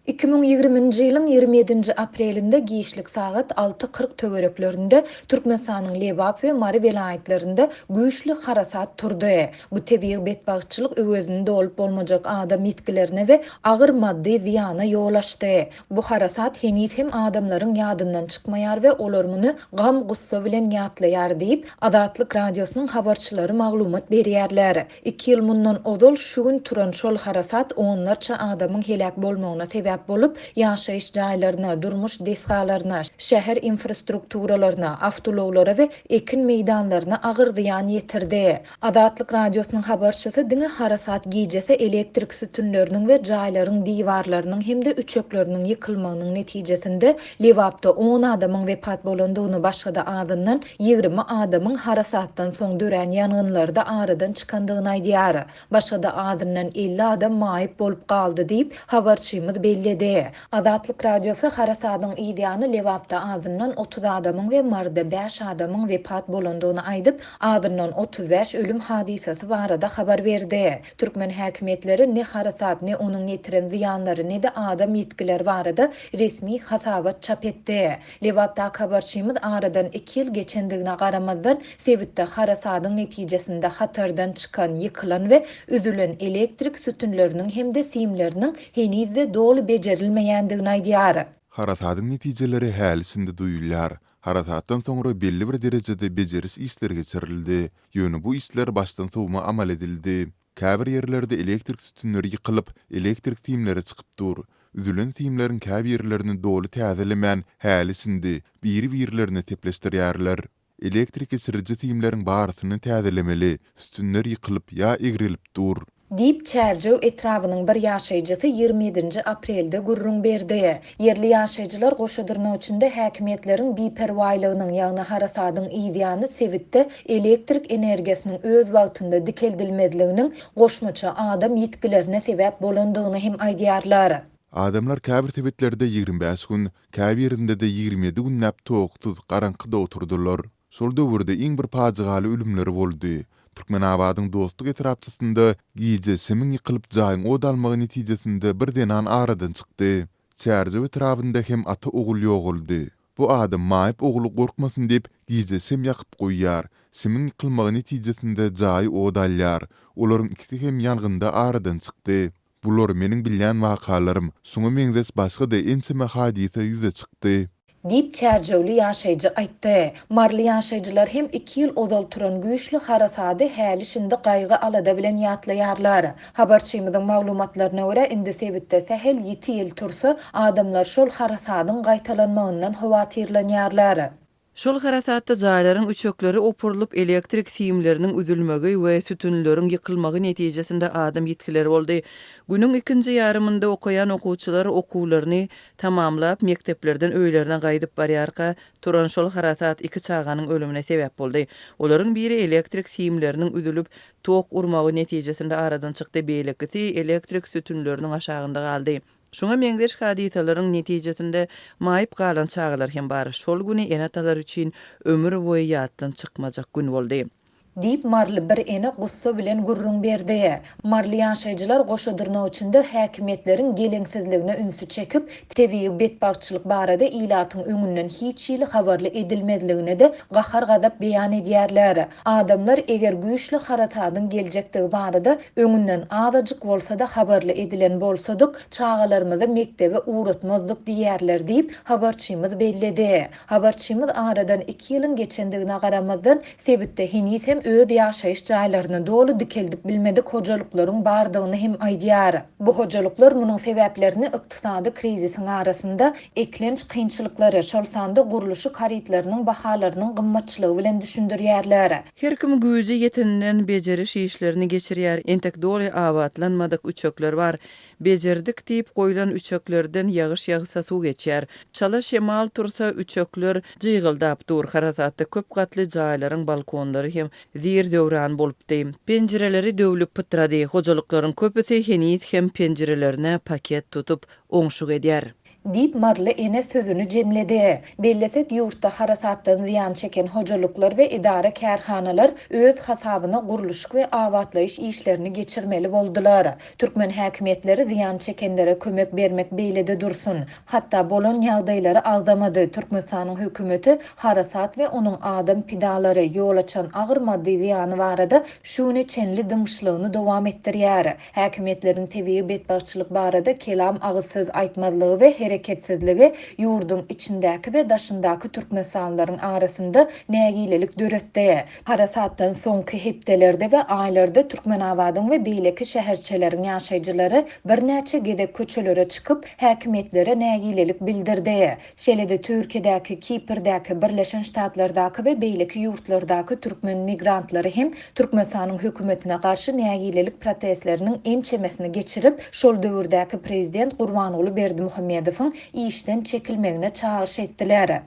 2020-nji ýylyň 27-nji aprelinde giçlik sagat alty 40 töwereklerinde Türkmenistanyň Lebap we Mary welaýatlarynda güýçli harasat turdy. Bu tebigy betbagtçylyk öwezini dolup bolmajak adam ýitgilerine we agyr maddy zyýana ýol açdy. Bu harasat heniz hem adamlaryň ýadyndan çykmaýar we olar muny gam-gussa bilen ýatlaýar diýip, Azatlyk Radiosynyň habarçylary maglumat berýärler. Iki ýyl mundan ozal şu gün turan şol harasat onlarça adamyň heläk bolmagyna sebäp bolup, ýaşaýyş jaýlaryna, durmuş desgalaryna, şäher infrastrukturalaryna, awtoulaglara we ekin meýdanlaryna agyr zyýan ýetirdi. Azatlyk Radiosynyň habarçysy diňe harasat gijesi elektrik sütünleriniň we jaýlaryň diwarlarynyň hem-de üçekleriniň ýykylmagynyň netijesinde Lebapda on adamyň wepat bolandygyny, başga-da azyndan 20 adamyň harasatdan soň dörän ýangynlarda aradan çykandygyny aýdýar. Başga-da azyndan 50 adam maýyp bolup galdy diýip, habarçymyz belledi. Azatlyk Radiosy harasadyň yzýany Lebapda azyndan 30 adamyň we Maryda bäş adamyň wepat bolandygyny aýdyp, azyndan 35 ölüm hadysasy barada habar berdi. Türkmen häkimiýetleri ne harasat, ne onuň ýetiren zyýanlary, ne-de adam ýitgileri barada resmi hasabat çap etdi. Lebapdaky habarçymyz aradan iki ýyl geçendigine garamazdan, sebitde harasadyň netijesinde hatardan çykan, ýykylan we üzülen elektrik sütünleriniň hem-de simleriniň heniz-de doly bejerilmeýändigini aýdýar. Harasadyň netijeleri häli-şindi duýulýar. Harasatdan soňra belli bir derejede bejeriş işleri geçirildi. Ýöne bu işler başdan sowma amal edildi. Käbir ýerlerde elektrik sütünleri ýykylyp, elektrik simleri çykyp dur. Üzülen simleriň käbirlerini doly täzelemän, häli-şindi biri-birlerine sepleşdirýärler. Elektrik geçiriji simleriň barysyny täzelemeli, sütünler ýykylyp ýa egrelip dur. Diýip, Çärjew etrabynyň bir ýaşaýjysy 27-nji aprelde gürrüň berdi. Ýerli ýaşaýjylar goşa dyrnak içinde häkimiýetleriň biperwaýlygynyň, ýagny harasadyň yzýany sebitde elektrik energiýasynyň öz wagtynda dikeldilmezliginiň goşmaça adam ýitgilerine sebäp bolandygyny hem aýdýarlar. Adamlar käbir sebitlerde 25 gün, käbirinde-de 27 günläp toksuz, garaňkyda oturdylar. Şol döwürde iň bir pajygaly ölümler boldy. Türkmenabadyň Dostluk etrapçasynda gije şemiň ýykylyp jaýyň ot almagy netijesinde bir zenan aradan çykdy. Çärjew etrabynda hem ata-ogul ýogaldy. Bu adam maýyp ogly gorkmasyn diýip, gije şem ýakyp goýýar. Şemiň ýykylmagy netijesinde jaýy ot alýar. Olaryň ikisi hem ýangynda aradan çykdy. Bular meniň bilýän wakalarym, şuňa meňzeş başga-da ençeme hadysa ýüze çykdy. Diýip, çärjewli ýaşaýjy aýtdy. Maryly ýaşaýjylar hem iki ýyl ozal turan güýçli harasady häli-şindi gaýgy-alada bilen ýatlaýarlar. Habarçymyzyň maglumatlaryna görä, indi sebitde sähel ýiti ýel tursa, adamlar şol harasadyň gaýtalanmagyndan howatyrlanýarlar. Şol harasatda jaýlaryň üçekleri opurylyp, elektrik simleriniň üzülmegi we sütünleriň ýykylmagy netijesinde adam ýitgileri boldy. Günüň ikinji ýarymynda okaýan okuwçylar okuwlaryny tamamlap, mekdeplerden öýlerine gaýdyp barýarka, turan şol harasat iki çaganyň ölümine sebäp boldy. Olaryň biri elektrik simleriniň üzülip, tok urmagy netijesinde aradan çykdy, beýlekisi elektrik sütünleriniň aşagynda galdy. Şuňa meňzeş hadysalaryň netijesinde maýyp galan çagalar hem bar. Şol güni ene-atalar üçin ömür boýy ýatdan çykmajak gün boldy. Diýip, maryly bir ene gussa bilen gürrüň berdi. Maryly ýaşaýjylar goşa dyrnak içinde häkimiýetleriň geleňsizligine ünsi çekip, tebigy betbagtçylyk barada ilatyň öňünden hiç hili habarly edilmezligine-de gahar-gazap beýan edýärler. Adamlar eger güýçli harasadyň geljekdigi barada Öňünden azajyk bolsa-da habarly edilen bolsadyk, çagalarymyzy mekdebe ugratmazdyk diýýärler diýip, habarçymyz belledi. Habarçymyz aradan iki ýylyň geçendigine garamazdan, sebitde heniz hem öz ýaşaýyş jaýlaryny doly dikeldip bilmedik hojalyklaryň bardygyny hem aýdýar. Bu hojalyklar munuň sebäplerini ykdysady krizisiň arasynda eklenç kynçylyklary, şol sanda gurluşyk harytlarynyň bahalarynyň gymmatçylygy bilen düşündirýärler. Her kim güýji ýeteninden bejeriş işlerini geçirýär. Entek doly abatlanmadyk üçekler bar. Bejerdik diýip goýlan üçeklerden ýagyş ýagsa suw geçýär. Çala şemal tursa üçekler jygyldap dur. Harasatda köp gatly jaýlaryň balkonlary hem zir-zöwran bolupdy. Penjireleri döwlüp pytrady. Hojalyklaryň köpüsi heniz hem penjirelerine paket tutup, oňşuk edýär. Diýip, maryly ene sözüni jemledi. Bellesek, ýurtda harasatdan zyýan çeken hojalyklar we edara-kärhanalar öz hasabyna gurluşyk we abatlaýyş işlerini geçirmeli boldular. Türkmen häkimiýetleri zyýan çekenlere kömek bermek beýlede dursun, hatda bolan ýagdaýlary agzamady. Türkmenistanyň hökümeti harasat we onuň adam pidalary, ýol açan agyr maddy zyýany barada şu güne çenli dymyşlygyny dowam etdirýär. Häkimiýetleriň tebigy betbagtçylyk barada kelam agyz söz aýtmazlygy we hereketsizligi ýurduň içindäki we daşyndaky türkmenistanlylaryň arasynda nägilelik döretdi. Harasatdan soňky hepdelerde we aýlarda Türkmenabadyň we beýleki şäherçeleriň ýaşaýjylary birnäçe gezek köçelere çykyp, häkimiýetlere nägilelik bildirdi. Şeýle-de Türkiýedäki, Kiprdäki, Birleşen Ştatlardaky we beýleki ýurtlardaky türkmen migrantlary hem Türkmenistanyň hökümetine garşy nägilelik protestleriniň ençemesini geçirip, şol döwürdäki prezident Gurbanguly Berdimuhamedowyň işden çekilmegine çagyryş etdiler.